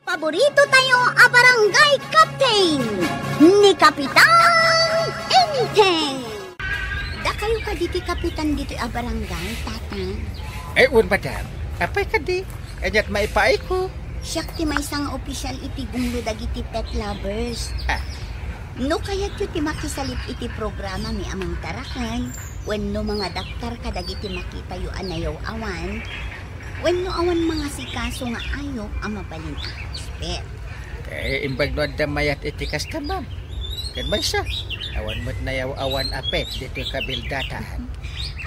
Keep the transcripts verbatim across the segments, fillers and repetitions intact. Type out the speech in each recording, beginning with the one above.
Paborito tayo a barangay captain, ni Kapitan Enteng. Dakayo kadi ti kapitan ditoy a barangay, Tatang? Eh, wen, madam. Apay kadi? Ania't maipaayko? Siak ti maysa nga opisyal iti gunglo dagiti pet lovers. Ah. No kayatyo ti makisalip iti programami a Mangtaraken, wenno mangadaptar kadagiti makitayo a nayaw-awan, wenno awan mangasikaso nga ayup a mabalin a husbit. Eh, imbag no adda mayat iti kasta, ma'am. Ken maysa, awan met nayaw-awan a pet ditoy kabildatan.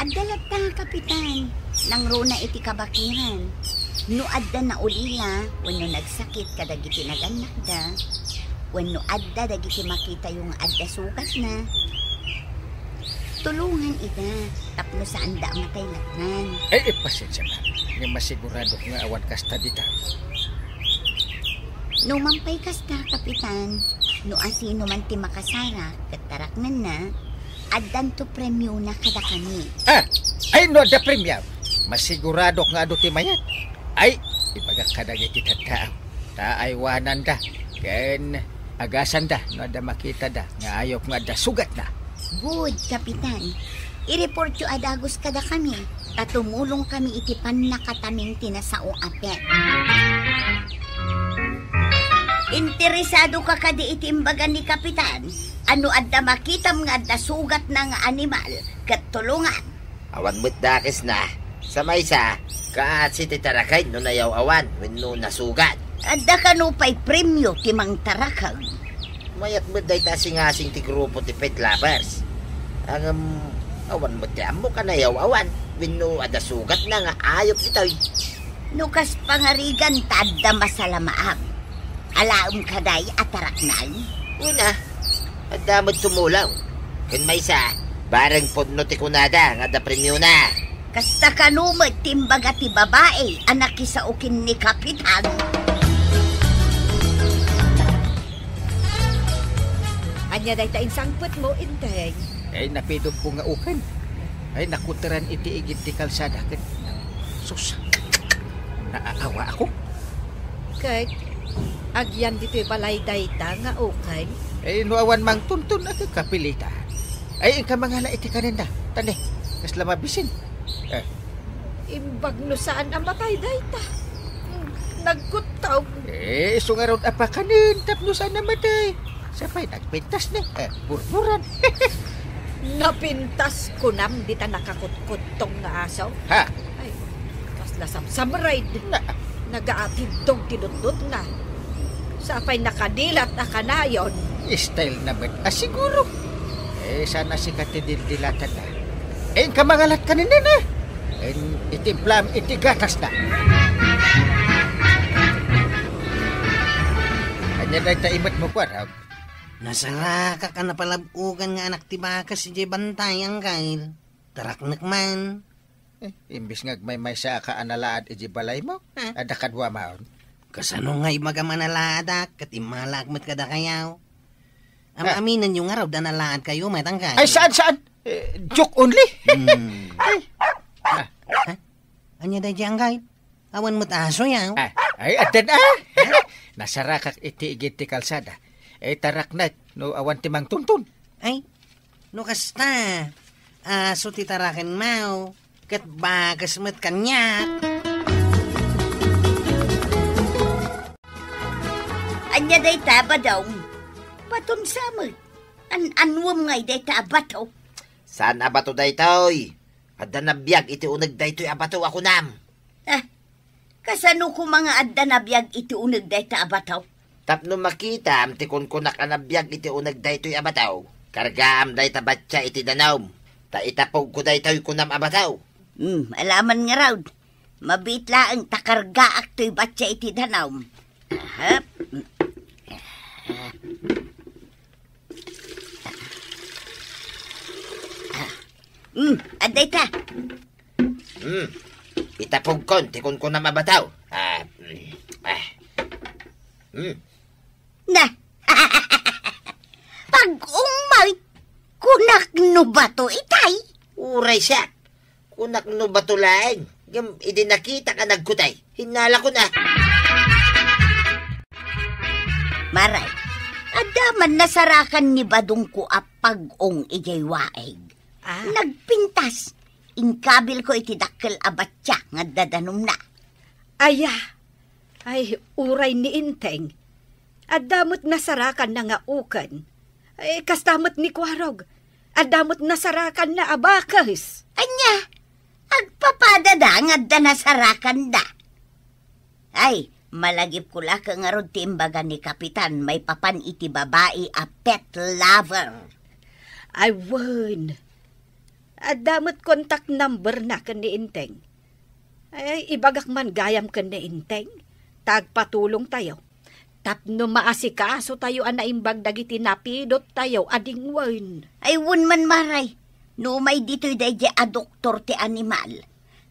Adda latta nga kapitan, nangruna iti kabakiran. No adda naulila wenno nagsakit kadagiti nagannakda, wenno adda dagiti makitayo nga adda sugatna, tulongan ida tapno saanda a matay lattan. Ay, eh, pasensia, ma'am. Ngem masiguradok nga awan kasta dita. No man pay kasta, Kapitan, no asino man ti makasara ket taraknenna, addanto premiona kadakami. Ah! Ay, no adda premio, masiguradok nga adu ti mayat. Ay, ibagak kadagiti tattao. Ta aywananda ken agasanda no adda makitada nga ayup nga adda sugatna. Good, Kapitan. I-reportyo a dagus kadakami, ta tumulongkami iti pannakataming ti nasao a pet. Interesado ka kadi iti imbaga ni Kapitan? Ano adda makitam nga adda sugatna nga animal, ket tulongan. Awan met dakesna. Sa maysa, kaasi ti taraken no nayaw-awan wenno nasugat. Adda kano pay premio ti mangtaraken? Mayat met dayta a singasing ti grupo ti pet lovers. Ngem awan met ti ammok a nayaw-awan wenno adda sugatna nga ayup ditoy. No kas pangarigan ta adda masalamaam. Alaem kaday a taraknan? Wen a, adda met tumulong. Ken maysa, bareng pudno ti kunada nga adda premiona. Kasta kano met ti imbaga ti babai a nakisao ken ni Kapitan. Ania dayta insangpetmo, Enteng? Ay, napidotko nga uken. Ay, nakuteran iti igid ti kalsada ket, sus, naaawako. Ket agyan ditoy balay dayta nga uken? Eh, no awan mangtunton, agkapilita. Ay, inka mangala iti kanenda. Tani, kasla mabisin. Eh. Imbag no saan a matay dayta. Hmm, nagkuttog. Eh, isu ngarud a pakanen tapno saan a matay. Sapay nagpintas ni, eh, burburan. Napintas kunam dita nakakutkuttong nga aso? Ha? Ay, kasla samsamred. Na- Nagaatiddog ti dutdotna. Sapay nakadilat a kanayon. Style na met a siguro. Eh, saan a sika ti dildilatanna? Eh, inka mangalat kanenena. Eh, itimplaam iti gatasna. Ania dayta imetmo, kuarog? Nasarakak a napalab-ogan nga anak ti bakes idiay bantay, Angkel. Taraknek man. Eh, imbes nga agmaymaysaak a nalaad idiay balaymo, ha? Adda kaduamaon. Kasano nga ibagam a nalaadak ket immalaak met kadakayo? Ah. Am-aminenyo ngarud a nalaadkayo met, Angkel? Ay, saan, saan? Eh, joke only. Hmm. Ay. Ah. Ha? Ania daydiay, Angkel? Awan met asoyo? Ah, ay, addan, ah. Nasarakak iti igid ti kalsada. Eh, taraknek no awan ti mangtunton. Ay, no kasta, aso ti tarakenmo, ket bakes met kaniak. Ania dayta, Badong? Batom sa met. An-anuem ngay dayta a bato? Saan a bato daytoy? Adda nabiag iti uneg daytoy a bato a kunam. Ah, kasano koma nga adda nabiag iti uneg dayta a bato? Tapno makitam ti kunkunak a nabiag iti uneg daytoy a bato, kargaam dayta batsia iti danum. Ta itapogko daytoy kunam a bato. Hmm, alaman ngarud. Mabiit laeng ta kargaak toy batsia iti danum. Ahap. Hmm, adda ita. Hmm. Itapogkon ti kunkunam a bato. Ah, mm, ah. Hmm. Na. Pag-ummay, kunak no bato itay? Uray siak. Kunak no bato laeng. Ngem idi nakitak a nagkutay, hinalakon a. Maray, adda man nasarakan ni badongko a pag-ong idiay waig. Ah. Nagpintas. Inkabilko iti dakkel a batia nga adda danumna. Aya, ay, uray ni Enteng. Adda met nasarakanna nga uken. Ay, kasta met ni Kuarog. Adda met nasarakanna a bakes. Ania? Agpapadada nga adda nasarakanda. Ay, malagipko la ket ngarud ti imbaga ni Kapitan maipapan iti babai a pet lover. Ay, wen. Adda met contact number na ken ni Enteng. Ay, ibagak man gayam ken ni Enteng. Ta agpatulongtayo. Tapno maasikasotayo a naimbag dagiti napidottayo a dingwen. Ay, wen man, Maray. No umay ditoy daydiay a doktor ti animal,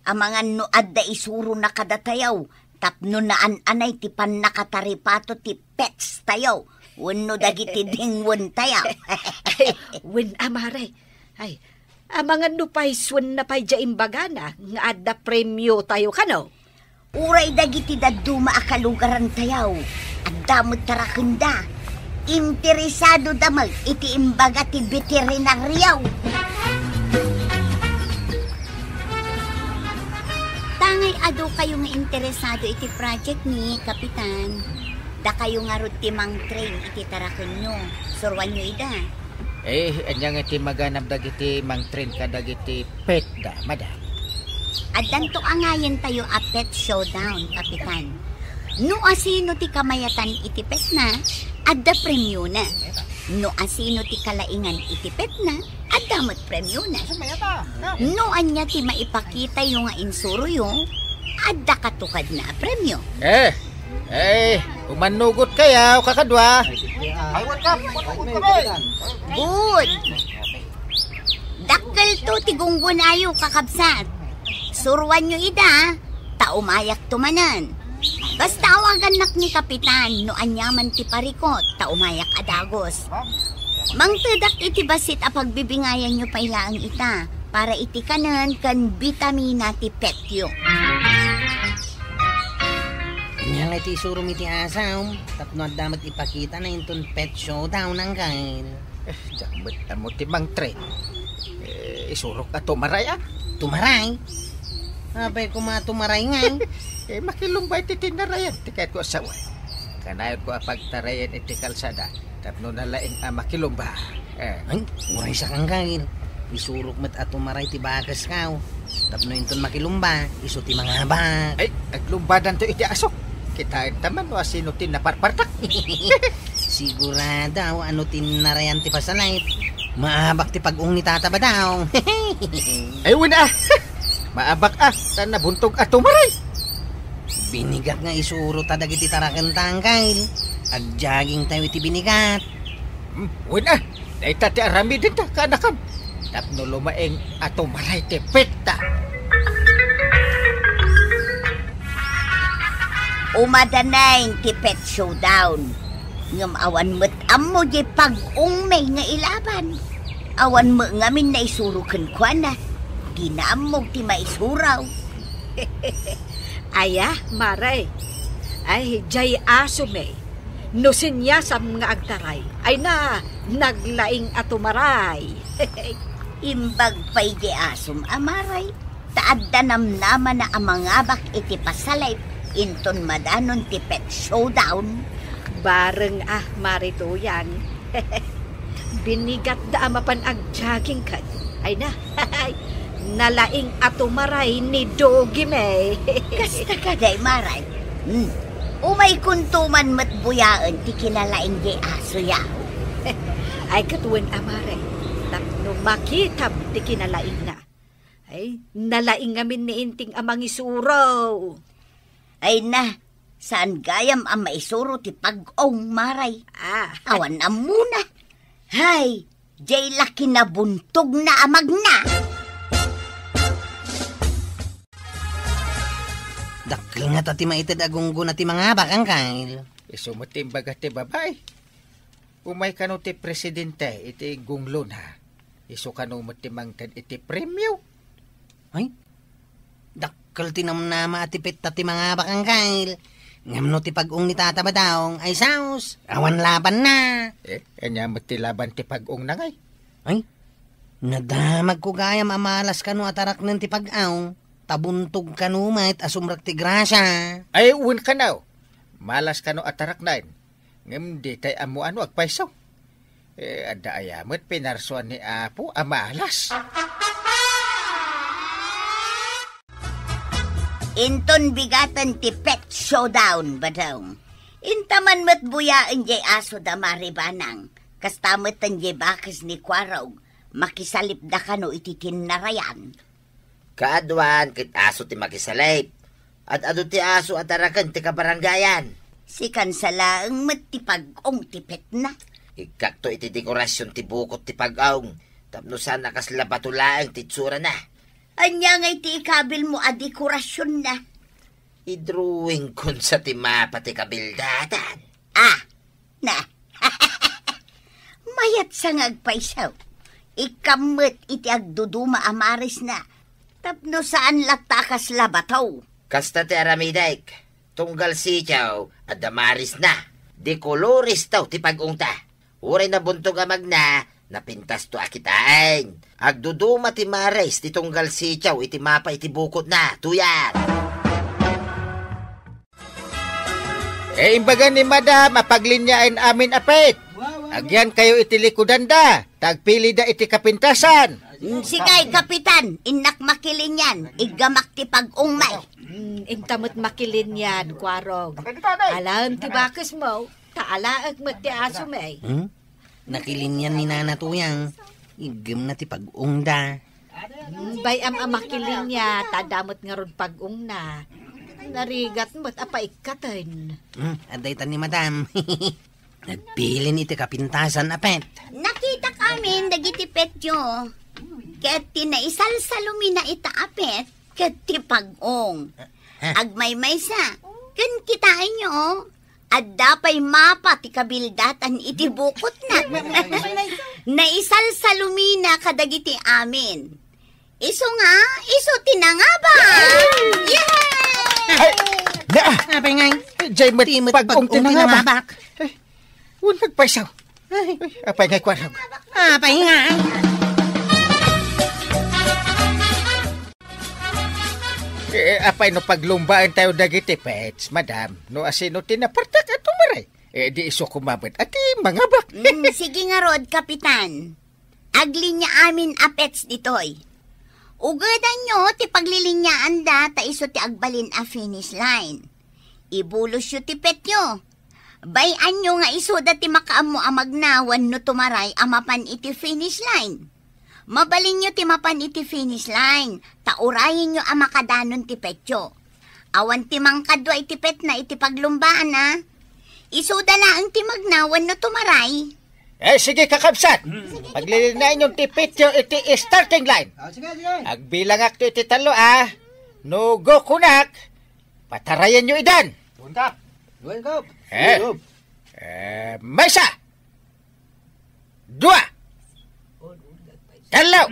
amangan no adda isurona kadatayo tapno naan-anay ti pannakataripato ti pets tayo wenno dagiti dingwen tayo. Ay, wen a, Maray. Ay, amangan no paysuenna pay diay imbagana nga adda premiotayo kano? Uray dagiti dadduma a kalugarantayo, adda met tarakenda. Interesadoda met iti imbaga ti beterinario. Tangay adu kayo nga interesado iti project ni Kapitan. Dakayo ngarud ti mangtrain iti tarakenyo. Suruanyo ida. Eh, ania nga ti maganab dagiti mangtrain kadagiti pet da, madam? Addanto angayentayo a pet showdown, Kapitan. No asino ti kamayatan iti petna, adda premiona. No asino ti kalaingan iti petna, adda met premiona. No ania ti maipakitayo nga insuroyo, adda katukadna a premio. Eh, eh, umannugot kayaw, kakadua. Ay, welcome. Good. Dakkelto ti gunggonayo, kakabsat. Suruanyo ida, ta umayakto manen. Basta awagannak ni Kapitan no aniaman ti parikut, ta umayak a dagus. Mangtedak iti bassit a pagbibingayanyo pay laeng ita para iti kanen ken bitamina ti petyo. Ania nga iti isurom iti asam, tapno adda met ipakitana inton pet showdown, Angkel. Eh, diak met ammo ti mangtrain. Eh, isurok a tumaray, a. Tumaray? Apay koma a tumaray ngay? Eh, makilumbay ti tinarayan ti kayatko a sawen. Kanayonko a pagtarayan iti kalsada tapno nalaing a makilumba. Eh. Ay, uray sa, Angkel. Isurok met a tumaray ti bakesko. Tapno inton makilumba, isu ti mangabak. Ay, aglumbadanto iti aso. Kitaenta man no asino ti naparpartak. Sigurado a no tinarayan ti pasalayt, maabak ti pag-ong ni Tata Badong. Ay, wen a. Maabak a, ta nabuntog a tumaray. Binigat nga isurota dagiti tarakenta, Angkel. Agjagingtayo iti binigat. Hmm, wen a. Dayta ti aramidenta, kaanakam. Tapno lumaing a tumaray ti petta. Umadanen ti pet showdown. Ngem awan met ammo diay pag-ongmi nga ilaban. Awan met ngamin naisuro kenkuana. Di naammog ti maisuro. Aya, Maray. Ay, diay asomi. No siniasam nga agtaray, ay na, naglaing a tumaray. Imbag pay diay asom a Maray, ta adda namnamana a mangabak iti pasalayt inton madanon ti pet showdown. Bareng a, Mari Tuyang. Binigatda a mapan agjaging ket. Ay na, nalaing a tumaray ni Dogi May. Kasta kadi, Maray. Hmm. Umaykonto man met buyaen ti kinalaing diay asoyo. Ay, ket wen a, Maray, tapno makitam ti kinalaingna. Ay, nalaing ngamin ni Enteng a mangisuro. Ay na, saan gayam a maisuro ti pag-ong, Maray. Ah. Awan ammona. Hay, diay la kinabuntogna a magna. Dakkel ngata ti maited a gunggona ti mangabak, Angkel. Isu met ti imbaga ti babai. Umay kano ti presidente iti gunglona. Isu kano met ti mangted iti premio. Ay, dakkel ti namnama a ti petta ti mangabak, Angkel. Ngem no ti pag-ong ni Tata Badaong, ay saos, awan labanna. Eh, ania met ti laban ti pag-ong na ngay? Ay, nadamagko gayam a malas kano a taraknen ti pag-ong, ta buntog kano met a sumrek ti grasia. Ay, wen kano. Malas kano a taraknen. Ngem ditay ammo no agpayso. Eh, adda aya met pinarsuan ni Apo a malas. Inton bigaten ti pet showdown, Badaong. Inta man met buyaen jay aso da Mari Banang. Kasta met diay bakes ni Kuarog, makisalipda kano iti tinnarayan. Kaaduan ket aso ti makisalip. Ad-adu ti aso a taraken ti kabarangayan. Sikan sa laeng met ti pag-ong ti petna. Ikkakto iti dekorasion ti bukot ti pag-ong, tapno saan a kasla bato laeng ti itsurana. Ania ngay ti ikabilmo a dekorasionna? Idrawingkon sa ti mapa ti kabildatan. Ah, na. Mayat sa nga agpayso. Ikkam met iti agduduma a marisna. Tapno saan latta a kasla bato. Kasta ti aramidek. Tunggal sitio, adda marisna. Di kolores taw ti pag-ongta. Uray nabuntog a magna, napintasto a kitaen. Agduduma ti maris ti tunggal sitio iti mapa iti bukotna. Tuyat! E, imbaga ni Madam a paglinyaan amin a pet. Agyankayo iti likudanda, ta agpilida iti kapintasan. Mm, sige, Kapitan, innak makilinyaan, iggamak ti pag-ongmi. Mm, inta met makilinyaan, Kuarog. Alaem ti bakesmo, ta alaek met ti asomi. Hmm? Nakilinyaan ni Nana Tuyang, iggemna ti pag-ongda. Bay-am a makilinya, ta adda met ngarud pag-ongna. Narigat met a paikkaten. Hmm, adda itan ni Madam. Nagbilin iti kapintasan a pet. Nakitak amin dagiti petyo. Ket ti naisalsalumina ita a pet, ket ti pag-ong. Ha? Agmaymaysa. Ken kitaenyo, adda pay mapa ti kabildatan iti bukotna. Naisalsalumina kadagiti amin. Isu nga, isu ti nangabak. Yay! Ay, na! Apay ngay? Jay met pag-ong ti nangabak. Ay, wen nagpayso. Ay, apay ngay, Kuarog? Apay ngay? Eh, apay no paglumbaentayo dagiti pets, Madam? No asino ti napartak a tumaray? Eh, di isu koma met a ti mangabak. Mm, sige ngarud, Kapitan. Aglinya amin a pets ditoy. Ugedanyo ti paglilinyaanda ta isu ti agbalin a finish line. Ibulosyo ti petyo. Bay-anyo nga isuda ti makaammo a magna wenno tumaray a mapan iti finish line. Mabalinyo ti mapan iti finish line, ta urayenyo a makadanon ti petyo. Awan ti mangkadua iti petna iti paglumbaanna. Isuda laeng ti magna wenno tumaray. Eh, sige, kakabsat. Hmm. Paglilinaenyo ti petyo iti starting line. Ah, sige, sige. Agbilangakto iti tallo, a. No go kunak, patarayenyo idan. Duan ka. Duan ka. Eh. Duan. Eh, maysa. Dua. Tallo.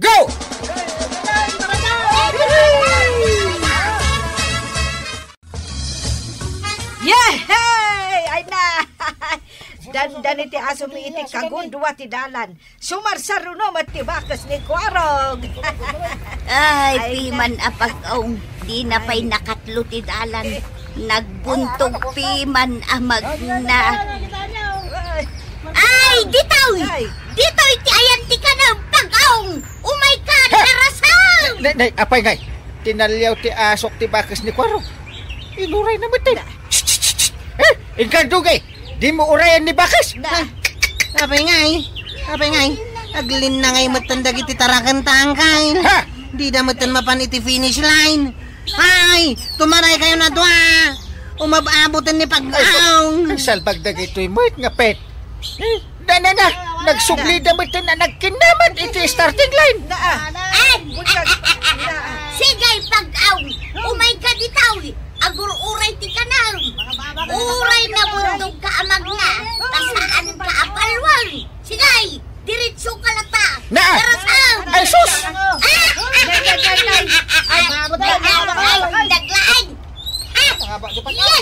Go! Yehey! Ay na! Dandan iti asomi iti kagudua ti dalan. Sumarsaruno met ti bakes ni Kuarog. Ay, ay, piman a pag-ong, dina pay nakatlo ti dalan. Nagbuntog piman a magna. Ay, ditoy! Ay. Ditoy ti ayan ti kanam, pag-ong! Umay ka, ha! Darasam! Nay, nay, apay ngay, tinaliaw ti asok ti bakes ni Kuarog. Inuray na met. Na. Shh, shh, shh, shh. Eh, inkan dugay! Dimo urayan ni bakes? Na. Apay ngay, apay ngay, aglinna ngay metten dagiti taraken tangkay. Ha? Dida metten mapan iti finish line. Ay, tumaray kayo na dua. Umab-aboten ni pag-ong. Ay, salbag dagitoy met nga pet. Eh, na, na, na. Nagsublida metten a nagkinnaman iti starting line. Na, ah. Ay! Sige, pag-ong. Umay ka ditoy. Agur-uray ti kanam. Uray nabuntog ka a magna, ta saan ka a palwal. Sige, diretso ka latta. Na! Darasam! Ay, sus! Ah! Ay, ay, ay, ay, ay, daglaeng. Ah!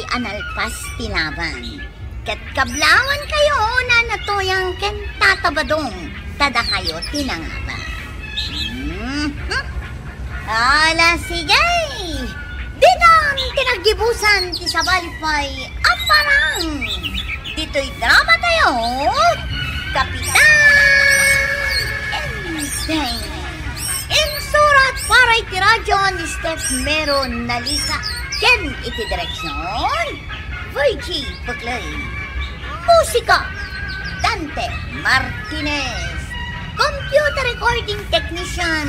a nalpas ti laban. Ket kablawan kayo, Nana Toyang ken Tata Badong, ta dakayo ti nangaban. Mhm. Ala, sige! Ditan ti naggibusan ti sabali pay a parang. Ditoy drama tayo, Kapitan Enteng. Insurat para iti radyo ni Steph Mero Nalica ken iti direksyon, Virgie Paclay. Musika, Dante Martinez. Computer recording technician,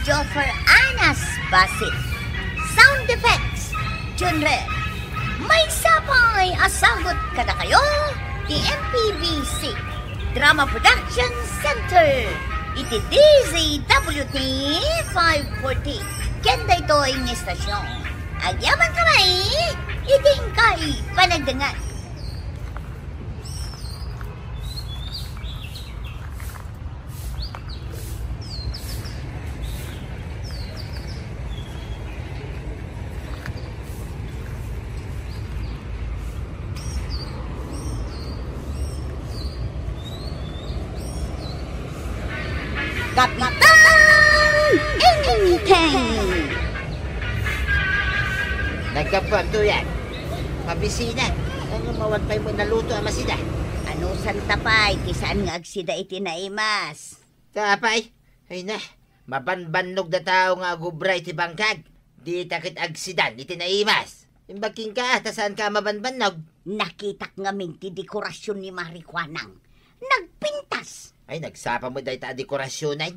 Joffer Anas Basit. Sound effects, Junrep. Maysa pay a sagut kadakayo ti M P B C Drama Production Center iti D Z W T five forty. Ken daytoy nga istasyon, agyaman kami iti inkay panagdengngeg. Kapitan Enteng! Naggapuan, Tuyang. Mabisina. Ano, mawan pay mo naluto a masida? Ano santa pay, ti saan nga agsida iti naimas? Ta apay, ay na, mabanbannog da tao nga agubra iti bangkag. Dita ket agsidan iti naimas. Imbag kenka, ta saanka a mabanbannog? Nakitak ngamin ti dekorasyon ni Mari Kuanang. Nagpintas! Ay, nagsapa met dayta a dekorasyonen.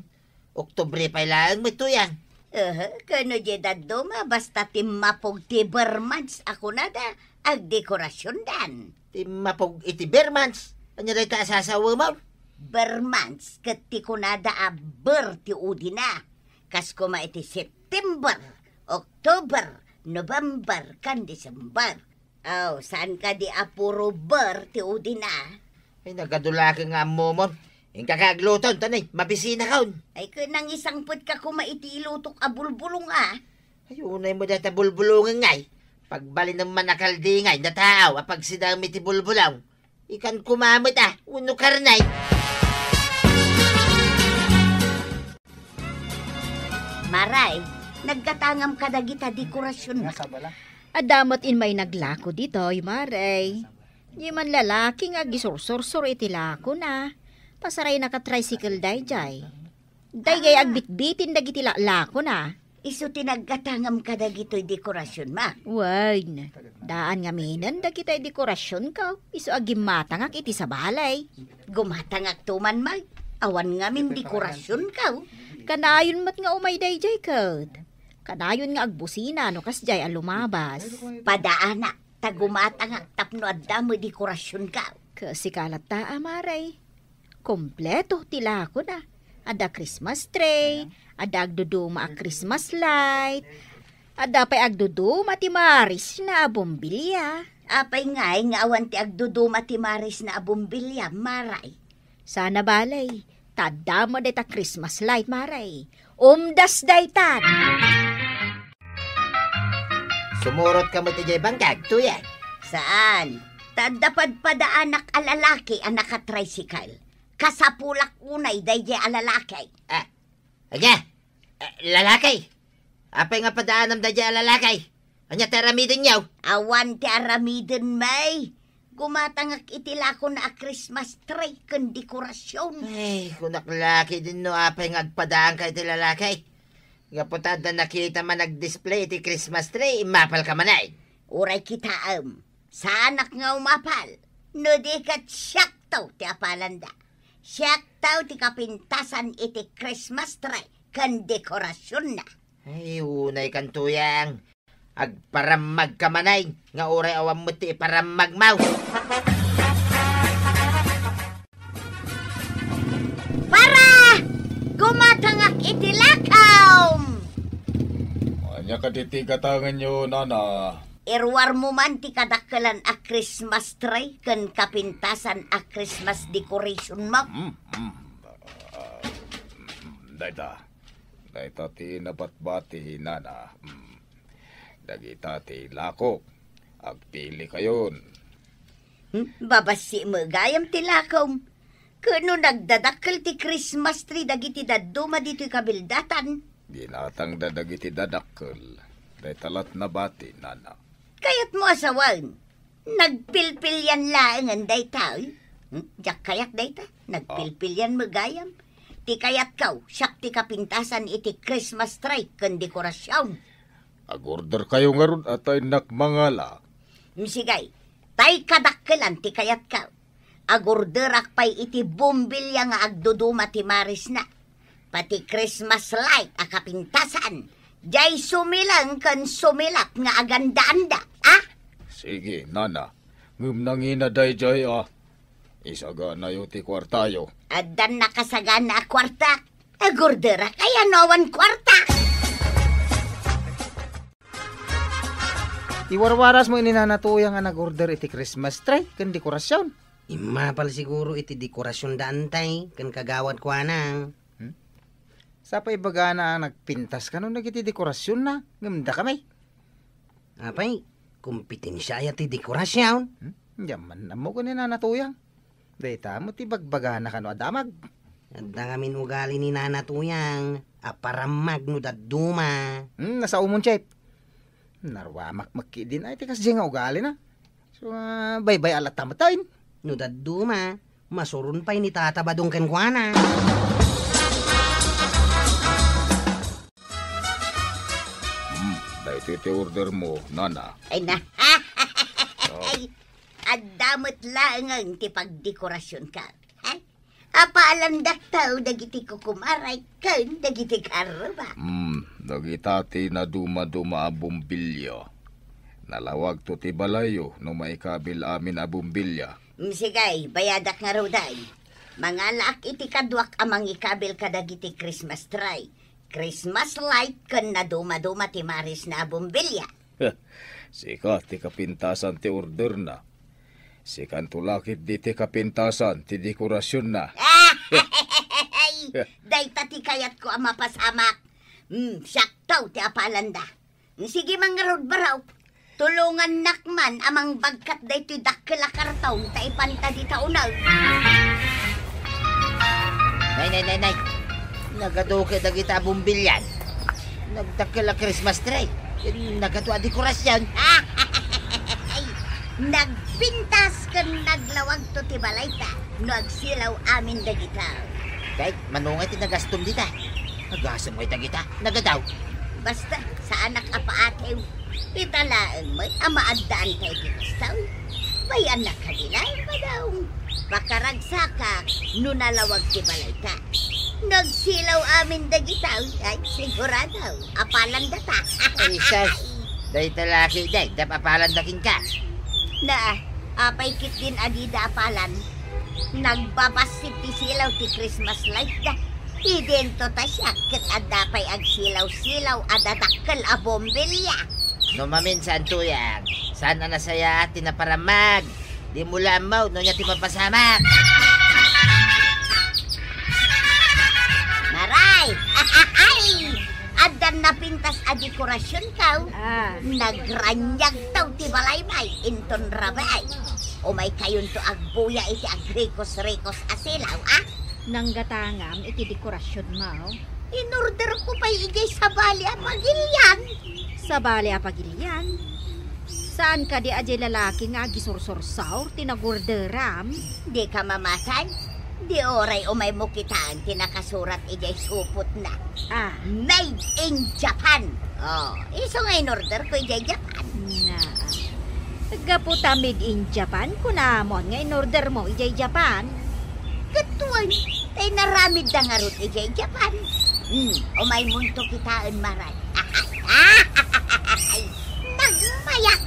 Oktubre pay laeng met, Tuyang. Aha, kano diay dadduma, basta timmapog ti Bermans a kunada, agdekorasyondan. Timmapog iti Bermans? Ania dayta a sasawemon? Bermans ket ti kunada a ber ti udina. Kas koma iti September, October, November, ken December. Aw, saan kadi a puro ber ti udina? Ay, nagadu la ket nga ammomon. Inka ka agluton, ta nay, mabisinakon. Ay, ket nangisangpetka koma iti ilutok a bulbulong, a? Ay, unay mo dayta bulbulongen ngay. Pagbalinem man a kaldingay nga taaw a pagsidaem iti bulbulong. Ikan koma met a, wenno karne. Maray, naggatangam kadagita dekorasyonmo. Adda met immay naglako ditoy, Maray. Diay man lalaki nga agisursursor iti lakona. Pasarayna ka tricycle daydiay. Daydiay agbitbitin dagiti la-, lakona. Isu ti naggatangam kadagitoy dekorasyonmo. Wen, daan ngaminen dagitoy dekorasyonko. Isu a gimmatangak iti sabali. Gumatangakto man, May. Awan ngamin dekorasyonko. Kanayon met nga umay daydiay ket. Kanayon nga agbusina no kasdiay a lumabas. Padaanak, ta gumatangak tapno adda met dekorasyonko. Ket sika latta a, Maray. Kompleto ti lakona. Adda Christmas tree, adda agduduma a Christmas light, adda pay agduduma ti marisna a bombilya. Apay ngay nga awan ti agduduma ti marisna a bombilya, Maray? Saan a bale, ta adda met dayta Christmas light, Maray. Umdas daytan! Sumurot ka met idiay bangkag, Tuyang? Saan? Ta adda padpadaanak a lalaki a nakatricycle. Kasapulak unay daydiay a lalaki. Ah, ania? Ah, lalaki? Apay nga padaanam daydiay a lalaki? Ania ti aramidenyo? Awan ti aramiden, May. Gumatangak iti lakona a Christmas tree ken dekorasyon. Ay, kunak la ketdin no apay nga agpadaanka iti lalaki. Gapu ta adda nakitam a nag-display iti Christmas tree, immapalka manen. Uray kitaem, saanak nga umapal. No di ket siakto ti apalanda. Siakto ti kapintasan iti Christmas tree ken dekorasyonna. Ay, unaykan, Tuyang. Agparammagka manen nga uray awan met ti iparammagmo. Para! Gumatangak iti lakaw! Ania kadi ti gatangenyo, Nana? Iruarmo man ti kadakkelan a Christmas tree ken kapintasan a Christmas decorationmo. Hmm, hmm. Ah, hmm, dayta. Dayta ti nabatbati, Nana. Hmm. Dagita ti lakok. Agpilikayon. Hmm? Babassit met gayam ti lakom. Ket no nagdadakkel ti Christmas tree dagiti dadduma ditoy kabildatan. Ginatangda dagiti dadakkel. Dayta la't nabati, nana. Kayatmo a sawen, nagpilpilian laengen daytoy? Hmm? Diak kayat dayta. Nagpilpilian met gayam. Ti kayatko, siak ti kapintasan iti Christmas tree ken dekorasion. Agorderkayo ngarud a ta innak mangala. Sige, tay kadakkelan ti kayatko. Agorderak pay iti bombilya nga agduduma ti marisna. Pati Christmas light a kapintasan, diay sumileng ken sumilap nga aganda-anda, a? Sige, nana. Ngem nangina daydiay, a. Isaganayo ti kuartayo. Addan nakasagana a kuarta. Agorderak aya no awan kuarta. Iwarwaras mo ni Nana Tuyang a nag-order iti Christmas tree ken dekorasion. Immapal siguro iti dekorasion da Antay ken kagawad kuana. Hmm? Sa pay ibagana a nagpintas kano dagiti dekorasionna, ngem dakami. Apay, kompetensia aya ti dekorasion? Hmm? Diak man ammo ken ni Nana Tuyang. Dayta met ti bagbagana kano a damag. Adda ngamin ugali ni Nana Tuyang a parammag no dadduma. Hmm, nasaomon, Chef. Naruamak met ketdin ay ti kasdiay nga ugalina. So, ah, baybay-an latta met. No dadduma, masuron pay ni Tata Badong kenkuana. Hmm, daytoy ti order mo, nana. Ay na. Oh. Ay, adda met laengen ti pagdekorasionka. Ha? Apaalandak taw dagiti kukumaray ken dagiti karrubak. Hmm, dagita ti nadumaduma a bombilya. Nalawagto ti balayyo no maikabil amin a bombilya. Mm, sige, bayadak ngaruden. Mangalaak iti kaduak a mangikabil kadagiti Christmas tree, Christmas light, ken nadumaduma ti marisna a bombilya. Sika ti kapintasan ti orderna. Sikanto la ketdi ti kapintasan ti dekorasionna. Dayta ti kayatko a mapasamak. Mm, siakto ti apalanda. Sige man ngarud, barok. Tulongannak man a mangbagkat daytoy dakkel a karton ta ipanta dita uneg. Nay, nay, nay, nay. Nagadu kay dagita a bombilyan. Nagdakkel a Christmas tree. Nagadu a dekorasion. Nagpintas ken naglawagto ti balayta no agsilaw amin dagita. Kay, mano ngay ti nagastom dita? Agasem ngay dagita? Nagadu. Basta, saanak a paatew. Ita laeng met a maaddaan tayo ti kastoy. Bay-annak kadi laeng, Badong. Pakaragsakak no nalawag ti balayta. Nagsilaw amin dagita, ay, sigurado. Apalandata. Ay, sus. Dayta la ketdi, dayta apalanda kenka. Na, apay ketdin a dida apalan? Nagbabassit ti silaw ti Christmas light da. Idinto ta siak ket adda pay agsilaw-silaw a dadakkel a bombilya. No maminsan, Tuyang, saan a nasayaat ti naparammag. Dimo la ammo no ania ti mapasamak. Maray! Addan napintas a dekorasionkaw. Ah. Nagraniagtaw ti balay, bay, inton rabii. Umaykayonto agbuya iti agrikos-rikos a silaw, a? Nanggatangam iti dekorasionmo. Inorderko pay idiay sabali a pagilian. Sabali a pagilian? Saan kadi a diay lalaki nga agisursursaur ti nagorderam? Dika mamati? Di uray umaymo kitaen ti nakasurat idiay supotna. Ah. Made in Japan. Oh, isu nga inorderko idiay Japan. Naa. Gapu ta made in Japan, kunamon nga inordermo idiay Japan? Ket wen, ta inaramidda ngarud idiay Japan. Hmm, umaymonto kitaen, Maray. Nagmayak!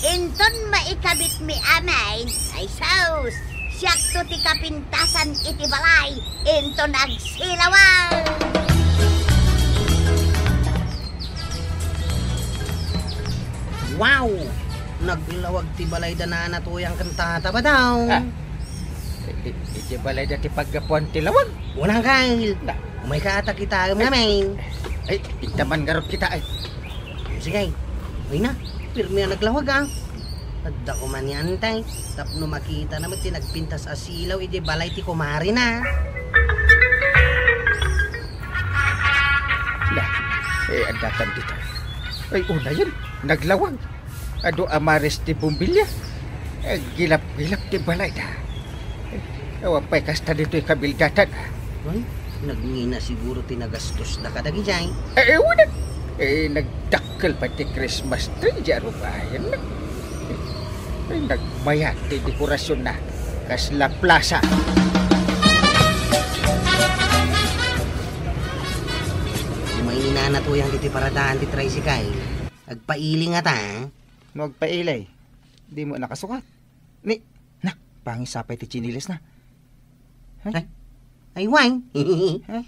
Inton maikabitmi amin, ay sus, siakto ti kapintasan iti balay, inton agsilawan! Wow! Naglawag ti balay da Nana Tuyang ken Tata Badong. Ah. Iti, iti balay da ti paggapuan ti lawag. Unang kail. Na. Umayka ta kitaem ngamin. Ay, inta man ngarud kita, ay. Sige. Ay na, pirmi a naglawag, ah. Adda koma ni Antay, tapno makitana met ti nagpintas a silaw idiay balay ti kumarina. La, eh, adda kan dita. Ay, unayen, naglawag. Adu a maris ti bumbilya. Eh, gilap-gilap ti balayda. Eh, awan pay kasta ditoy kabildatan, ah. Ay, nagngina siguro ti nagastos da kadagijay. Eh, eh, wen, eh, nagdakkel pay ti Christmas tree, di arubayan. Eh, nagmayat ti dekorasyon na. Kasla plasa. Umay ni Nana Tuyang ditoy paradaan ti tricycle. Agpaili ngata, eh. No agpaili, di mo nakasukat. Ni, na, pangisapay ti tsinelas na. Ay. Ay, ay, way. Ha?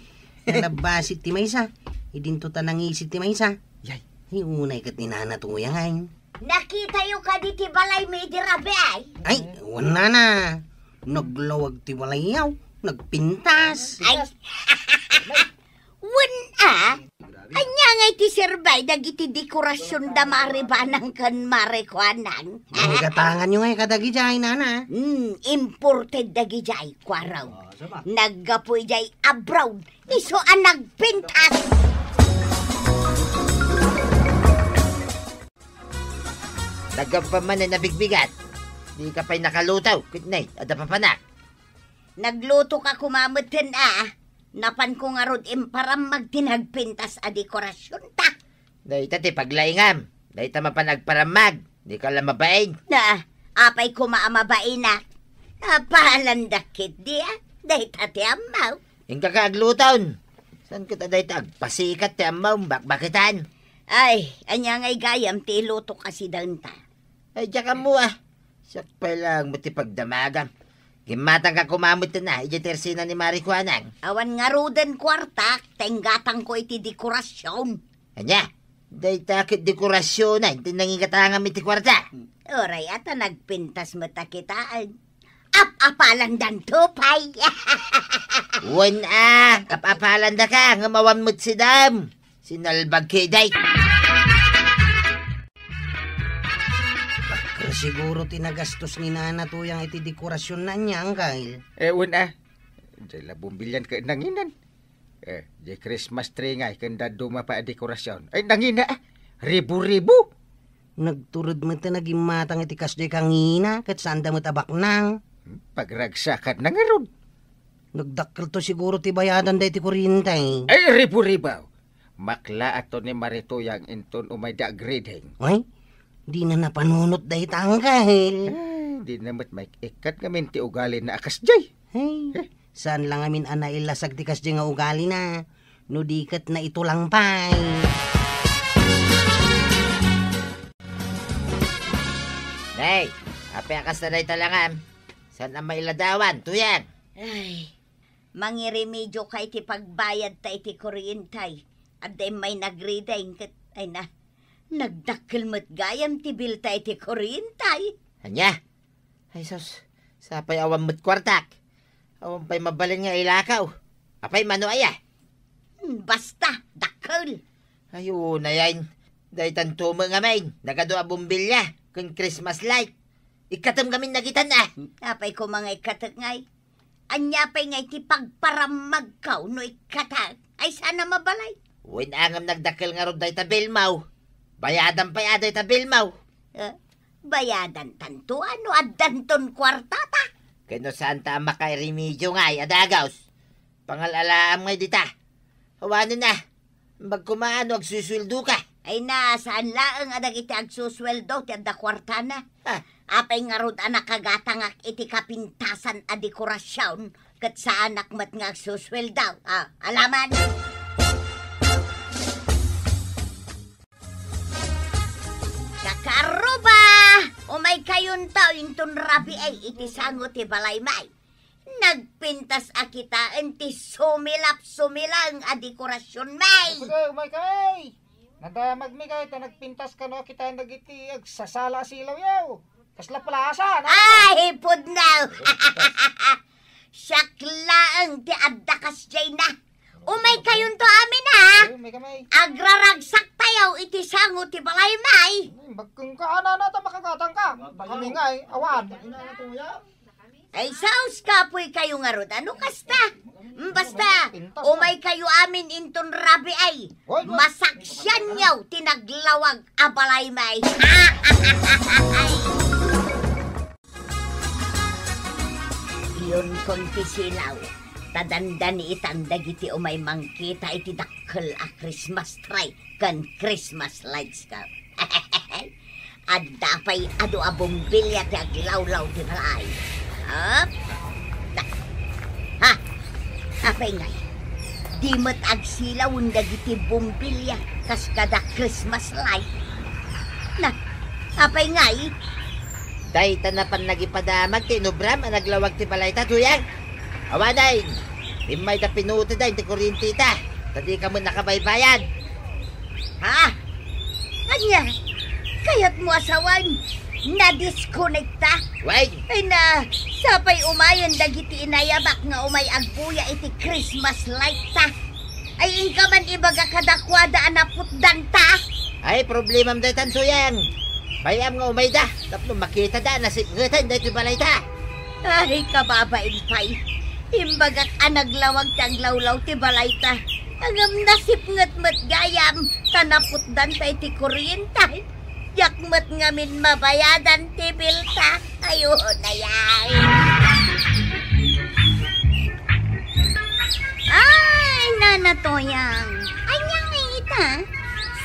Nalabbasik ti maysa. Idinto ta nangisik ti maysa. Yay. Ay, unay ket ni Nana Tuyang, ay. Nakitayo kadi ti balaymi idi rabii, ay? Ay, wen, Nana. Naglawag ti balayyo. Nagpintas. Ay. Wen, a? Ania ngay ti serbay dagiti dekorasyonda Mari Banang ken Mari Kuanang? Ay, gatanganyo ngay kadagijay, Nana. Hmm, imported dagijay, kuarog. Naggapu idiay abroad, isu a nagpintas. Naggapu manen a bigbigat. Dika pay nakaluto, ket nay, adda papanak. Naglutoka koma metten a. Napanko ngarud imparammag ti nagpintas a dekorasyonta. Dayta ti paglaingam. Dayta mapan agparammag. Dika la mabain. Na, apay koma a mabainak? Apalandak ketdi a. Dayta ti ammaw. Inka ka agluton. Saan ket a dayta agpasikat ti ammaw, bakbakitan? Ay, ania ngay gayam ti ilutok a sidenta? Ay, diak ammo a. Siak pay laeng met ti pagdamagam. Gimmatangka koma met na, idiay tersina ni Mari Kuanang. Awan ngaruden kuartak, ta inggatangko iti dekorasyon. Ania? Dayta ket dekorasyonan ti nangigatangam iti kuarta. Uray a ta nagpintas met a kitaen. Ap-apalandanto pay. Wen a, ap-apalandaka, ngem awan met sidam. Sinalbag ketdi. Bakker siguro ti nagastos ni Nana Tuyang iti dekorasyonna, ania, Angkel? Eh, wen a. Diay la bumbilyan ket nanginan. Eh, diay Christmas tree ngay ken dadduma pay a dekorasyon. Ay, nangina a. Ribu-ribu. Nagturod met a nagimmatang iti kasdiay kangina, ket saanda met a baknang. Hmm, pagragsakatna ngarud. Nagdakkelto siguro ti bayadan daytoy kuryente. Ay, ribu-ribu. Maklaatto ni Mari Tuyang inton umayda agreading. Ay, dina napanunot dayta, Angkel. Ay, dina met maik-ikkat ngamin ti ugalina a kasdiay. Ay, eh, saan la ngamin a nailasag ti kasdiay nga ugalina, no di ket naitulang pay. Nay, apay a kasta dayta langam? Saan a mailadawan, Tuyang? Ay, mangirimedioka iti pagbayadta iti kuryente. Adda immay nagreading ket, ay na, nagdakkel met gayam ti bilta iti kuryente. Ania? Ay sus, sapay awan met kuartak. Awan pay mabalin nga ilakaw. Apay mano aya? Hmm, basta, dakkel. Ay, unay, ay. Daytanto met ngamin, nagadu a bombilya, ken Christmas light. Ikkatem ngamin dagita, a. Apay koma nga ikkatek ngay? Ania pay ngay ti pagparammagko no ikkatek? Ay, saan a mabalay? Wen a ngem nagdakkel ngarud dayta bilmo. Bayadan pay a dayta bilmo. Eh, bayadantanto a no addanton kuartata. Ken no saanta a makairemedio ngay a dagus, pangal-alaam ngay dita. Awanen a. Imbag koma no agsusueldoka. Ay na, saan laeng a dagiti agsusueldo ti adda kuartana. Ah. Apay ngarud a nakagatangak iti kapintasan a dekorasion ket saanak met nga agsusueldo. Ah, alaman. Kakaarruba! Umaykayonto inton rabii iti sango ti balaymi. Nagpintas a kitaen ti sumilap-sumilang a dekorasionmi. Sige, umaykay! Nadamagmi kay ta nagpintas kano a kitaen dagiti agsasala a silawyo. Kasla plasa, na? Ay, pudno! Siak laeng ti adda kasdiay na. Umay kayonto amin, ha? Eh, may kamay. Agraragsak tayo iti sango ti balay, may. Ay, bagkeng ka, ana, ana, ta makagatang ka. Baka may ngay, awan. Ay, saos kapoy kayo ngarud. Ano kasta? Mm, basta, umay kayo amin inton rabi ay. Oy, oy. Masaksian yaw ti naglawag a balay, may. Iyon kon ti silaw, ta dandani itan dagiti umay mangkita iti dakkel a Christmas tree ken Christmas lights ka. Adda pay adu a bombilya ti aglawlaw ti balay. Hop! Da-, ha? Apay ngay? Di met agsilawen dagiti bombilya kas kada Christmas light. Na, apay ngay? Dayta napan nagipadamag ti inubram a naglawag ti balayta, Tuyang. Awanen, immay da pinutoda iti kurrenteta, ta dika met nakabaybayad. Ha? Ania? Kayatmo a sawen, nadiskonekta? Wen. Ay na, sapay umayen dagiti inayabak nga umay agbuya iti Christmas light ta. Ay, inka man ibaga kadakuada a naputdanta? Ay, problemam daytan, Tuyang. Pay-am nga umayda tapno makitada a nasipngeten daytoy balayta. Ay, kababain pay. Imbagak a naglawag ti aglawlaw ti balayta. Ngem nasipnget met gayam, ta naputdanta iti kurrente. Diak met ngamin mabayadan ti bilta. Ay, unay, ay. Ay, Nana Toyang. Ania ngay ita?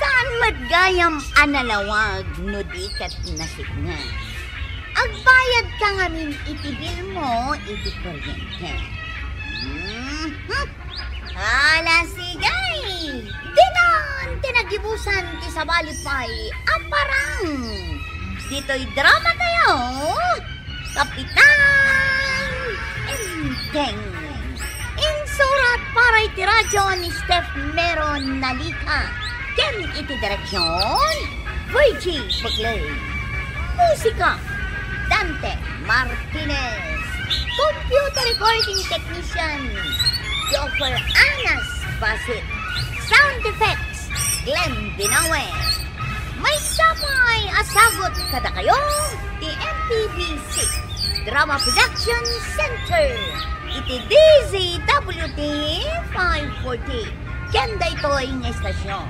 Saan met gayam a nalawag no di ket nasipnget? Agbayad ka ngamin iti bill mo iti kuryente. Mhm. Ala, sige! Dinan ti nagibusan ti sabali pay a parang. Ditoy drama tayo, Kapitan Enteng. Insurat para iti radyo ni Steph Meron Nalica. Ken iti direksyon, Virgie Buclay. Musika, Dante Martinez. Computer recording technician, Joffer Anas Basit. Sound effects, Glenn Binawe. Maysa pay a sagut kadakayo ti M P B C Drama Production Center iti D Z W T five forty. Ken daytoy nga istasyon,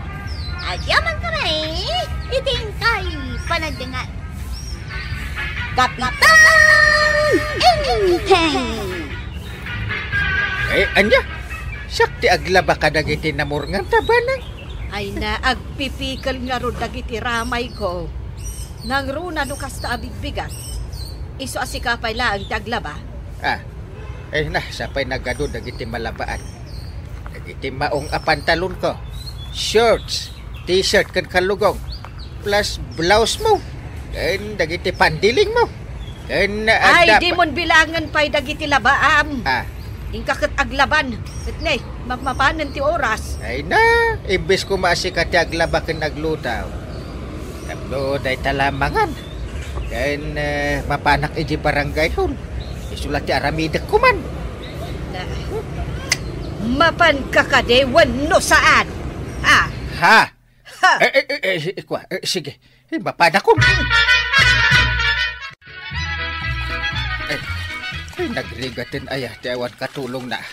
agyamankami iti inkay panagdengngeg. Kapitan Enteng! Eh, ania? Siak ti aglaba kadagiti namurngan ta banag. Ay na, agpipikel ngarud dagiti ramayko. Nangruna no kasta a bigbigat. Isu a sika pay laeng ti aglaba. Ah, eh na, sapay nagadu dagiti malabaan. Dagiti maong a pantalonko, shorts, t-shirt ken kallugong, plus blouse mo, ken dagiti pandilingmo. Ken, ah, Ay, adda di pa- mon bilangen pay dagiti labaam. Ah. Inka ket aglaban. Ket ne, mapmapanen ti oras. Ay na, imbes koma a sika ti aglaba ken agluto. Tapno dayta la mangan. Ken, eh, mapanak iti barangay hall. Isu la ti aramidek koman. Mapan ka kadi wenno saan? Ha? Ha? Ha? Eh, eh, eh, eh, ikua, eh, sige. Eh, mapanakon. Eh, eh, nagrigaten aya ti awan katulongna.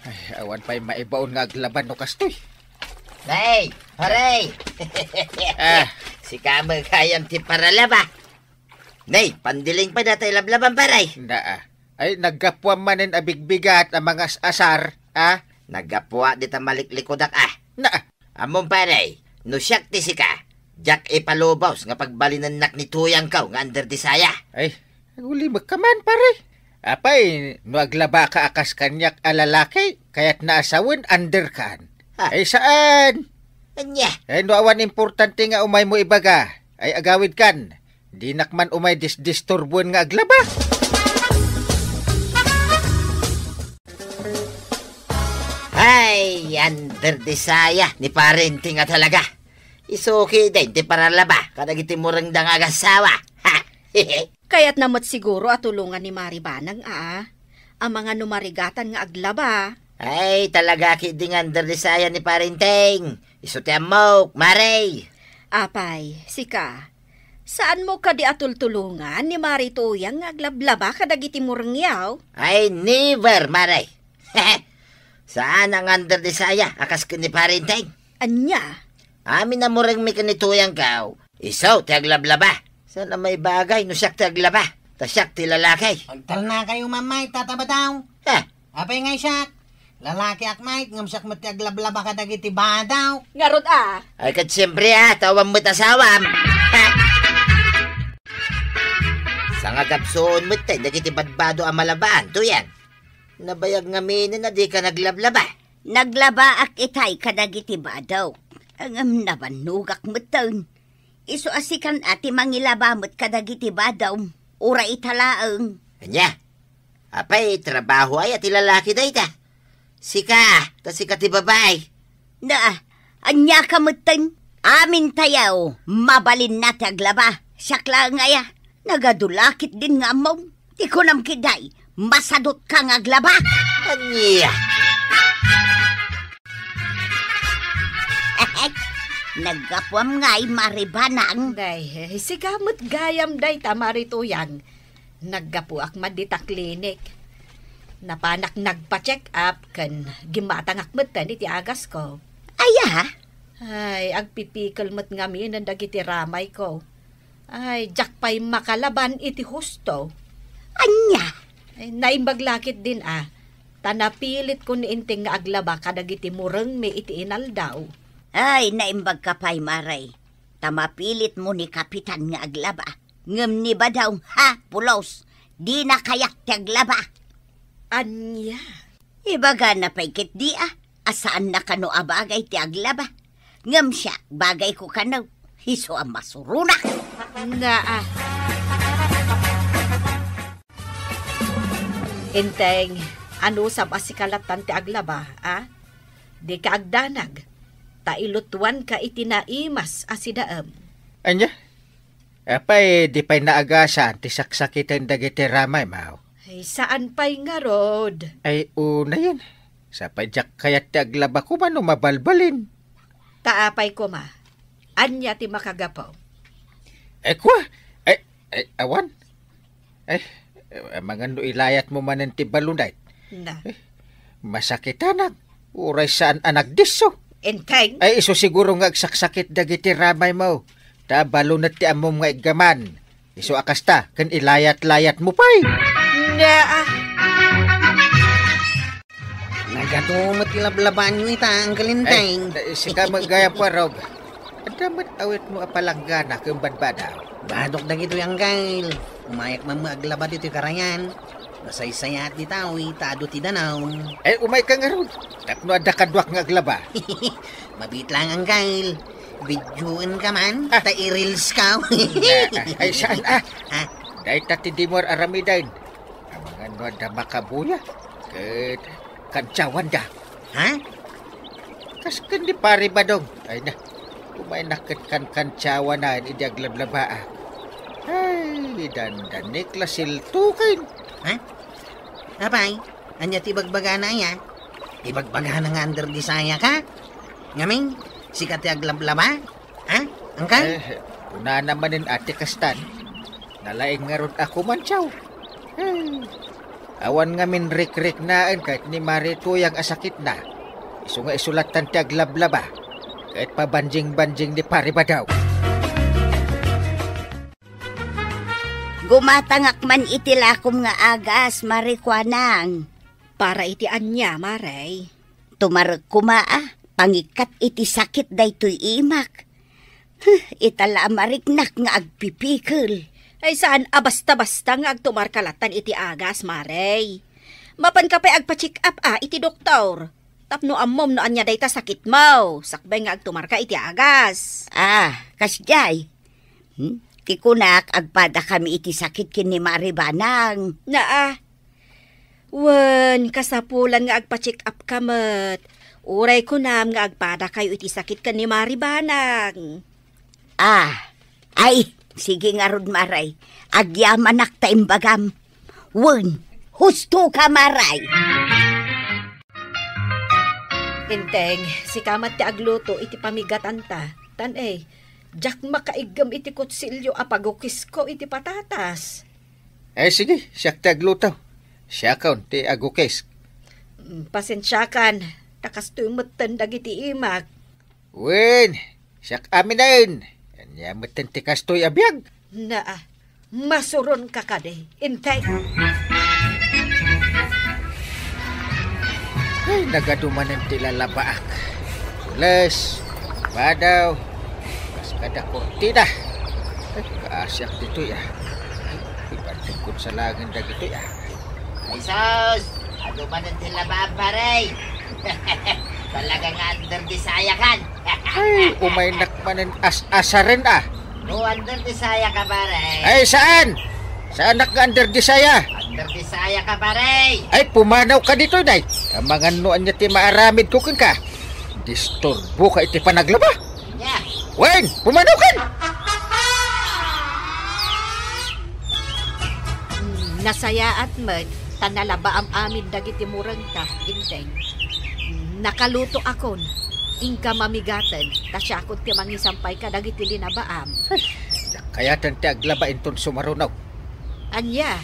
Ay, awan pay maibaon nga aglaban no kastoy. Nay, pare! Ah. Sika met gayam ti paralaba. Nay, pandiling pay dayta lablabam, pare. Naa. Ay, naggapuam manen a bigbigat a mangas-asar, ah? Naggapuak dita maliklikudak, ah. Naa. Ammom, pare, no siak ti sika, diak ipalubos nga pagbalinennak ni tuyangko nga under the saya. Ay, agulimekka man, pare. Apay, no aglabaka a kas kaniak a lalaki, kayatna a sawen under kan. Ha? Ay, saan? Ania? Ay, no awan importante nga umaymo ibaga, ay agawidkan. Dinak man umay disdisturbuen nga aglaba. Ay, under the saya ni parente nga talaga. Isu ketdin ti paralaba kadagiti murengda nga agassawa. Ha? Kayatna met siguro a tulongan ni Mari Banag, a, a mangano marigatan nga aglaba. Ay, talaga ketdi nga under the saya ni Parenteng. Isu ti ammok, Mare. Apay, sika, saanmo kadi a tultulongan ni Mare Tuyang nga aglablaba kadagiti murengyo? Ay, never, Mare. Saan nga under the saya a kas ken ni Parenteng. Ania? Amin a murengmi ken ni Tuyangko, isu ti aglablaba. Saan a maibagay no siak ti aglaba, ta siak ti lalaki. Agtalnakayo, Mama, Tata Badaw. Ha? Apay ngay siak? Lalakiak met, ngem siak met ti aglablaba kadagiti bado. Ngarud a. Ay, ket siempre a, ta awan met asawam. Sangagapsuon met tay dagiti badbado a malabaan, Tuyang. Nabayag ngaminen a dika naglablaba. Naglabaak itay kadagiti bado. Ngem nabannogak metten. Isu a sikan a ti mangilaba met kadagiti bado. Uray ita laeng. Ania? Apay, trabaho aya ti lalaki dayta? Sika, ta sika ti babai. Na, ania ka metten? Amin tayo, mabalinna ti aglaba. Siak laeng aya. Nagadu la ketdin nga ammom. Ti kunam ketdi, masadutka nga aglaba. Ania? Naggapuam ngay, Mare Banang. Day, sika met gayam dayta, Mare Tuyang. Naggapuak met dita klinik. Napanak nagpa-check up ken gimmatangak metten iti agasko. Aya? Ay, agpipikel met ngaminen dagiti ramayko. Ay, diak pay makalaban iti husto. Ania? Ay, naimbag la ketdin a, ta napilitkon ni Enteng nga aglaba kadagiti murengmi iti inaldaw. Ay, naimbagka pay, Mare. Ta mapilitmo ni Kapitan nga aglaba. Ngem ni Badaw, ha, pulos, dina kayat ti aglaba. Ania? Ibagana pay ketdi a, a saanna kano a bagay ti aglaba. Ngem siak, bagayko kano, isu a masuronak. Naa. Enteng, anusam a sika lattan ti aglaba, a? Dika agdanag, ta ilutuanka iti naimas a sidaem. Ania? Apay, di pay naagasan ti saksakiten dagiti ramaymo? Ay, saan pay ngarud? Ay, unayen. Sapay diak kayat ti aglaba koma no mabalbalin. Ta apay koma? Ania ti makagapu? Ay, kua? Ay, ay, awan. Ay, amangan no ilayatmo manen ti balon dayta. Na. Eh, masakitanak. Uray saan a nagdisso. Enteng? Ay, isu siguro nga agsaksakit dagiti ramaymo. Ta balonet ti ammom nga iggaman. Isu a kasta, ken ilayat-layatmo pay. Na, ah. Nagadu met ti lablabaanyo ita, Uncle Enteng. Ay, sika met gayam, Warog. Adda met awitmo a palanggana ken badbada. Badok dagitoy, Uncle. Umayak man met aglaba ditoy karayan. Nasaysayaat dita, uy, ta adu ti danum. Ay, umayka ngarud. Tapno adda kaduak nga aglaba. Mabiit laeng, Uncle. Videoenka man, ah, ta i-reels ka. Ah, ay, saan, ah? Ha? Dayta ti dimo ar-aramiden. Amangan no adda makabuya. Ket kantiawanda. Ha? Kas ken ni Pare Badong. Ay na, umaynak ket kankantiawanan idi aglablabaak. Ay, dandanik la siltuken. Ha? Apay, ania ti ibagbagana aya? Ibagbagana nga under the saya ka? Ngamin, sika ti aglablaba? Ha? Uncle? Eh, kunana manen a ti kastan. Nalaing ngarud a kumantiaw. Eh, awan ngamin rikriknaen ket ni Mare Tuyang a sakitna. Isu nga isu lattan ti aglablaba. Ket pabanjing-banjing ni Pare Badaw. Gumatangak man iti lakom nga agas, Mare Kuanang. Para iti ania, Mare? Tumarek koma a, pangikkat iti sakit daytoy imak. Huh, ita la a mariknak nga agpipikel. Ay, saan a basta-basta nga agtumarka lattan iti agas, Mare. Mapanka pay agpa-check up a iti doktor. Tapno ammom no ania dayta sakitmo, sakbay nga agtumarka iti agas. Ah, kasdiay. Hmm? Ti kunak, agpadakami iti sakit ken ni Mare Banang. Naa. Wen, kasapulan nga agpa-check up ka met. Uray kunam nga agpadakayo iti sakit ken ni Mare Banang. Ah, ay, sige ngarud, Mare. Agyamanak ta imbagam. Wen, husto ka, Mare. Enteng, sika met ti agluto iti pamigatanta. Tan, eh, diak makaiggem iti kutsilio a pagukisko iti patatas. Eh, sige, siak ti agluto. Siakon ti agukis. Mm, pasensiakan, ta kastoy metten dagiti imak. Wen, siak aminen. Ania metten ti kastoy a biag? Naa, masuronka kadi, Enteng. Ay, nagadu manen ti lalabaak. Pules, badaw, kas kada kurtina. Ay, kaasiak ditoy, ah. Ay, ibartengkon sa langin dagitoy, ah. Ay, sus! Adu manen ti labaam, pare! Talaga nga under the saya kan. Ay, umaynak manen as-asaren, ah. No, under the saya ka, pare. Ay, saan? Saanak nga under the saya? Under the saya ka, pare. Ay, pumanaw ka ditoy, nay. Amangan no ania ti maaramid ko kenka. Disturbo ka iti panaglaba. Nya. Wen, pumanaw kan! Mm, nasayaat met, ta nalabaam amin dagiti murengta, Enteng. Mm, nakaluto akon, inka mamigaten, ta siakon ti mangisampay kadagiti linabaam. Ay, diak kayaten ti aglaba inton sumaruno. Ania?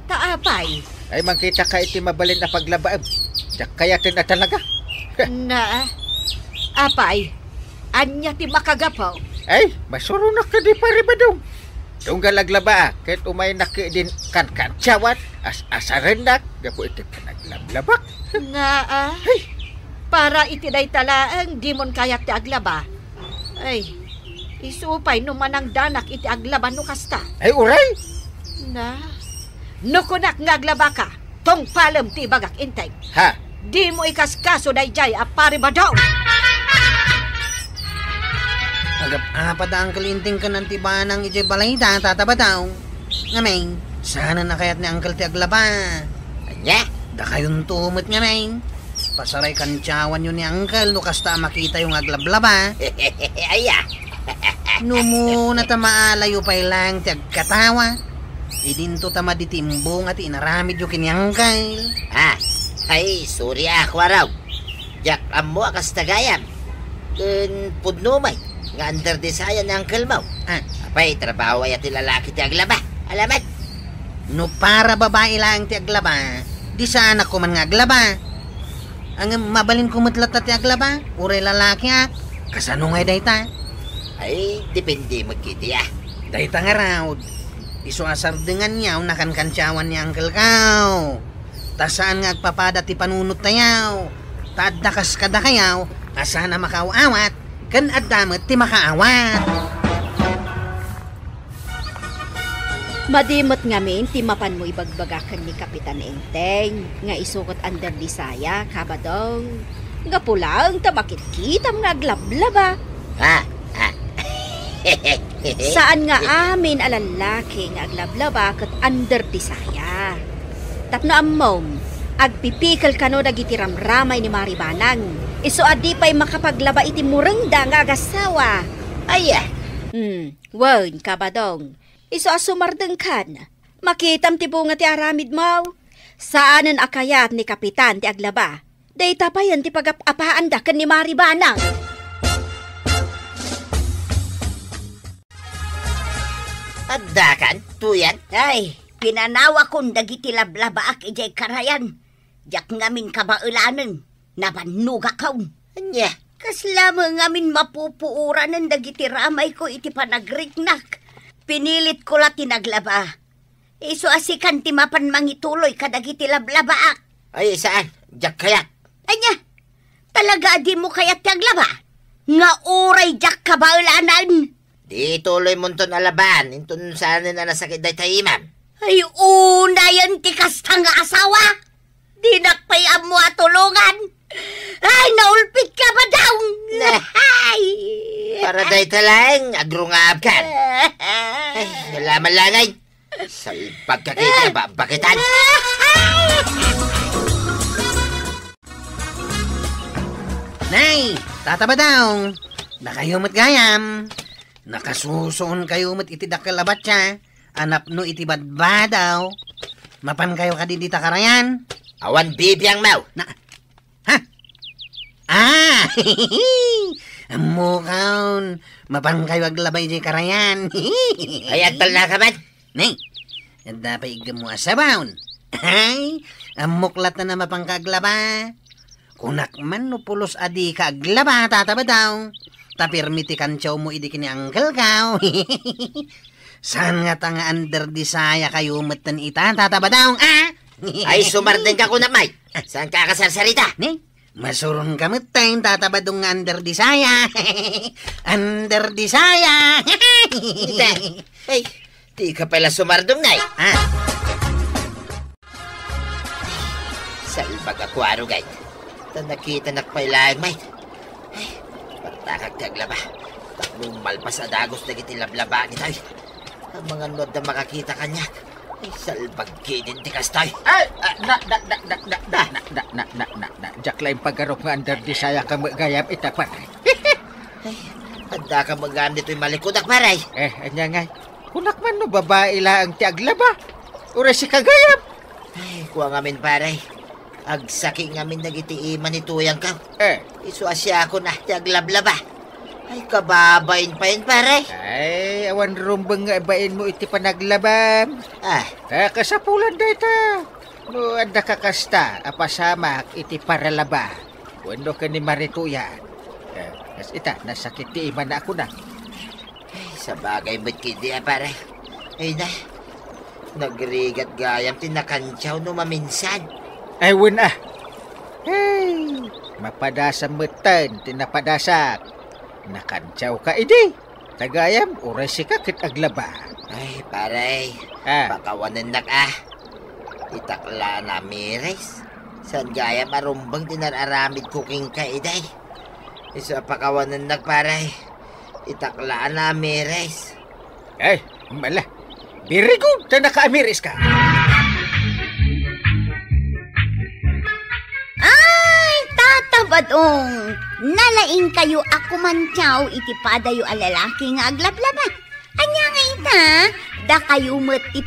Ta apay? Ay, mangkita ka iti mabalin a paglabaem. Diak kayaten a talaga. Na, apay? Ania ti makagapu? Ay, masuronak kadi, Pare Badong. Tunggal aglabaak, ket umaynak idin kankansiawat, as-asarennak, gapu iti panaglablabak. Naa, ay, para iti dayta laeng, dimon kayat ti aglaba. Ay, isu pay no manangdanak iti aglaba no kasta. Ay, uray! Na, no kunak nga aglabaka, tungpalem ti ibagak, Enteng. Ha? Dimo ikaskaso daydiay a Pare Badong. Agap-apa da Uncle Enteng ken Auntie Banang idiay balayda, Tata Badong. Ngamin, saanen a kayat ni Uncle ti aglaba. Ania? Dakayonto met ngamin. Pasaray kansiawanyo ni Uncle no kasta a makitayo nga aglablaba. Aya. No umuna ta maalayo pay laeng ti agkatawa, idinto ta madi ti imbunga ti inaramidyo ken ni Uncle. Ah, ay, sorry a, Kuarog. Diak ammo a kasta gayam. Ken pudno met nga under the saya ni Uncle mo. Ah. Apay, trabaho aya ti lalaki ti aglaba? Alamet. No para babai laeng ti aglaba, di saanak koma nga aglaba. Ngem mabalinko met latta ti aglaba, uray lalakiak. Kasano ngay dayta? Ay, depende met ketdi, ah. Dayta ngarud, isu a sardenganyo a nakankansiawan ni Uncle ko. Ta saan nga agpapada ti panunottayo. Ta adda kas kadakayo a saan a makaaw-awat, ken adda met ti makaawat. Madi met ngamin ti mapanmo ibagbaga ken ni Kapitan Enteng nga isu ket under the saya, Kabadong. Gapu laeng ta makitkitam nga aglablaba. Ha? Ha? Saan nga amin a lallaki nga aglablaba ket under the saya. Tapno ammom, agpipikel kano dagiti ramramay ni Mari Banang. Isu a di pay makapaglaba iti murengda nga agasawa. Aya. Hmm, wen, Kabadong. Isu a sumardengkan. Makitam ti bunga ti aramidmo. Saanen a kayat ni Kapitan ti aglaba. Dayta payen ti pagap-apaanda ken ni Mari Banang. Addakan, tuyan? Ay, pinanawakon dagiti lablabaak idiay karayan. Diak ngamin kabaelanen. Nabannogakon. Ania? Kasla met ngamin mapupuoranen dagiti ramayko iti panagriknak. Pinilitko la ti naglaba. Isu a sikan ti mapan mangituloy kadagiti lablabaak. Ay, saan? Diak kayat. Ania? Talaga a dimo kayat ti aglaba? Nga uray diak kabaelanan? Di tuloymonton a laban, inton saanen a nasakit dayta imam. Ay, unayen ti kasta nga asawa. Dinak pay ammo a tulongan. Ay, naulpitka, Badong! Nah. Ay! Para dayta laeng, agrungaabkan. Ay, alaman langay. Salbag ka kay babakitan. Nay, Tata Badong, dakayo met gayam. Nakasusoon kayo met iti dakkel a batsa, a napno iti badbadaw. Mapan kayo kadi dita karayan? Awan bibiang, Maw. Na, ha? Ah! Ammokon, mapankayo aglaba idiay karayan. Ay, agtalnaka man. Nay, adda pay iggemmo a sabaon. Ay, ammok latta a mapanka aglaba. Kunak man no pulos a dika aglaba, Tata Badong. Ta pirmi ti kantiawmo idi ken ni uncle-ko. Saan ngata nga under the saya kayo metten ita, Tata Badong, a? Ay, sumardengka kunak, May. Saanka a kasarsarita? Ni, masuronka metten, Tata Badong, nga under the saya. Under the saya. Ita. Ay, dika pay la sumardong, Nay. Ah. Salbag a kuaro, gayam. Ta nakitanak pay laeng, May. Ay, partakak ti aglaba. Tapno malpas a dagus dagiti lablaba ditoy. Amangan no adda makakita kaniak. Ay, salbag ketdi ti kastoy. Ay, na, na, na, na, na, na, na, na, na, na, na, na, diak la impagarok nga under the saya ka met gayam ita, pare. Ay, adda ka met gayam ditoy malikudak, pare. Eh, ania ngay? Kunak man no babai laeng ti aglaba. Uray sika gayam. Ay, kua ngamin, pare. Agsaki ngamin dagiti ima ni tuyangko. Eh. Isu a siakon a ti aglablaba. Ay, kababain payen, pare. Ay, awan rumbeng nga ibainmo iti panaglabam. Ah. Kakasapulan dayta. No adda ka kasta a pasamak iti paralaba wenno ken ni Marituyan. Eh, kas ita, nasakit ti imana a kuna. Ay, sabagay met ketdi a, pare. Ay na, nagrigat gayam ti nakantiaw no maminsan. Ay, wen a. Hey, mapadasam metten ti napadasak. Nakantiawka idi. Ta gayam, uray sika ket aglaba. Ay, pare, ah, pakawanennak a. Itak la a namiris. Saan gayam a rumbeng ti nar-aramidko kenka idi. Isu a pakawanennak, pare. Itak la a namiris. Ay, mala. Very good, ta nakaamiris ka. Ay, Tata Badong, nalaingkayo a kumantiaw iti padayo a lalaki nga aglablaba. Ania nga ita, dakayo met ti